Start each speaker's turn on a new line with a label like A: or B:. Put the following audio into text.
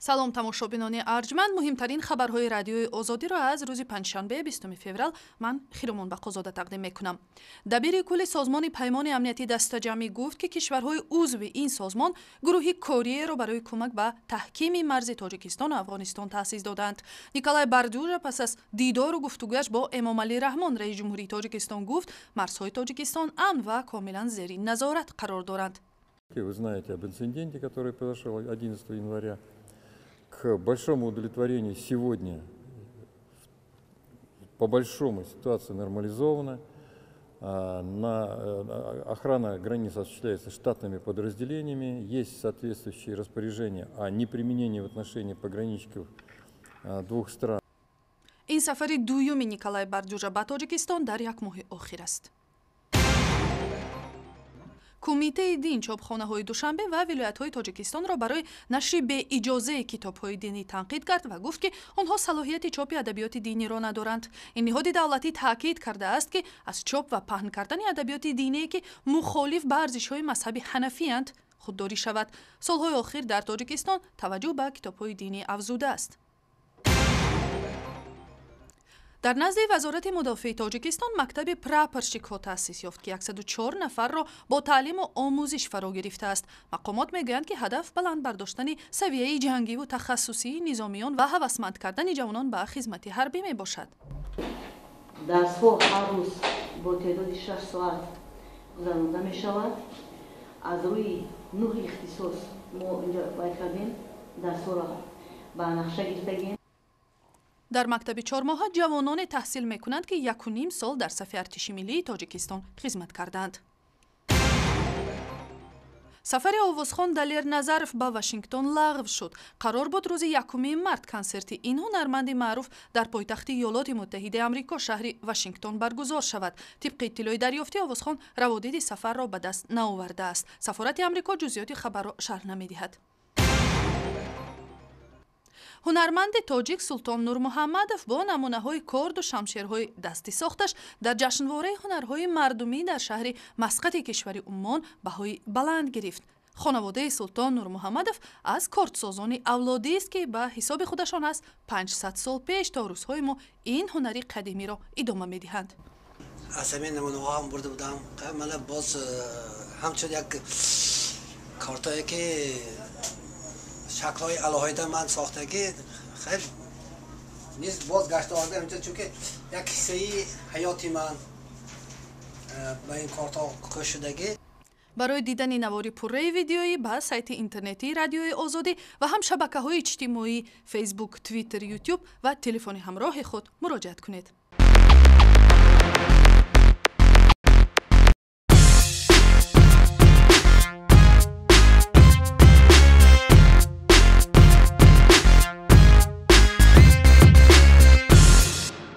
A: Салом, тамошобинони арҷманд. Муҳимтарин хабарҳои Радиои Озодиро аз рӯзи панҷшанбе, 20 феврал, ман, Хиромон Бақозода, тақдим мекунам. Дабири кулли Созмони Паймони Амнияти Дастаҷамъӣ гуфт, ки кишварҳои узви ин созмон гурӯҳи кориеро барои кӯмак ба таҳкими марзи Тоҷикистону Афғонистон таъсис доданд. Николай Бардюжа пас аз дидору гуфтугӯяш бо Эмомалӣ Раҳмон, раиси ҷумҳурии Тоҷикистон, гуфт, марзҳои Тоҷикистон амн ва комилан зери назорат қарор доранд.
B: Вы знаете об инциденте, который произошел 11 января. К большому удовлетворению, сегодня по большому ситуация нормализована. Охрана границ осуществляется штатными подразделениями. Есть соответствующие распоряжения о неприменении в отношении пограничников двух стран.
A: Ин сафари дуюми Николай Бардюжа ба Тоҷикистон дар як моҳи охир аст. Кумитаи дин чопхонаҳои Душанбе ва вилоятҳои Тоҷикистонро барои нашри беиҷозаи китобҳои динӣ танқид кард ва гуфт, ки онҳо салоҳияти чопи адабиёти диниро надоранд. Ин ниҳоди давлатӣ таъкид кардааст, ки аз чоп ва паҳн кардани адабиёти диние, ки мухолиф ба арзишҳои мазҳаби ҳанафиянд, худдорӣ шавад. Солҳои охир дар Тоҷикистон таваҷҷӯҳ ба китобҳои динӣ афзудааст. Дар назди Вазорати мудофиаи Тоҷикистон мактаби прапорщикҳо таъсис ёфт, ки 104 нафарро бо таълиму омӯзиш фаро гирифтааст. Мақомот мегӯянд, ки ҳадаф баланд бардоштани савияи ҷангиву тахассусии низомиён ва ҳавасманд кардани ҷавонон ба хизмати ҳарбӣ мебошад.
C: Дарсҳо ҳар рӯз бо теъдоди 6 соат гузаронда мешавад. Аз рӯи нӯҳ ихтисос мо инҷа бай кардем, дарсҳоро ба нақша гирифтагем.
A: Дар мактаби чормоҳа ҷавононе таҳсил мекунанд, ки 1,5 сол дар сафи Артиши Миллии Тоҷикистон хизмат карданд. Сафари овозхон Далер Назаров ба Вашингтон лағв шуд. Қарор буд, рӯзи 1 март консерти ин ҳунарманди маъруф дар пойтахти Иёлоти Муттаҳидаи Амрико, шаҳри Вашингтон, баргузор шавад. Тибқи иттилои дарёфтӣ, овозхон раводиди сафарро ба даст наовардааст. Сафорати Амрико ҷузъиёти хабарро шарҳ намедиҳад. Ҳунарманди тоҷик Султон Нурмуҳаммадов бо намунаҳои корду шамшерҳои дастӣ сохташ дар ҷашнвораи ҳунарҳои мардумӣ дар шаҳри Масқати кишвари Уммон баҳои баланд гирифт. Хонаводаи Султон Нурмуҳаммадов аз кордсозони авлодист, ки ба ҳисоби худашон аз 500 сол пеш то рӯзҳои мо ин ҳунари қадимиро идома медиҳанд.
D: Аз ҳамин намунаҳо ҳам бурда будам. Мана, боз ҳамчун як кортое, ки шаклҳои алоҳида ман сохтагӣ, хеле низ боз гашта овардам инҷо, чунки як ҳиссаи ҳаёти ман ба ин кортҳо кӯш шудагӣ.
A: Барои дидани навори пурраи видеоӣ ба сайти интернетии Радиои Озодӣ ва ҳам шабакаҳои иҷтимоӣ: Фейсбук, Твиттер, Ютуб ва телефони ҳамроҳи худ муроҷиат кунед.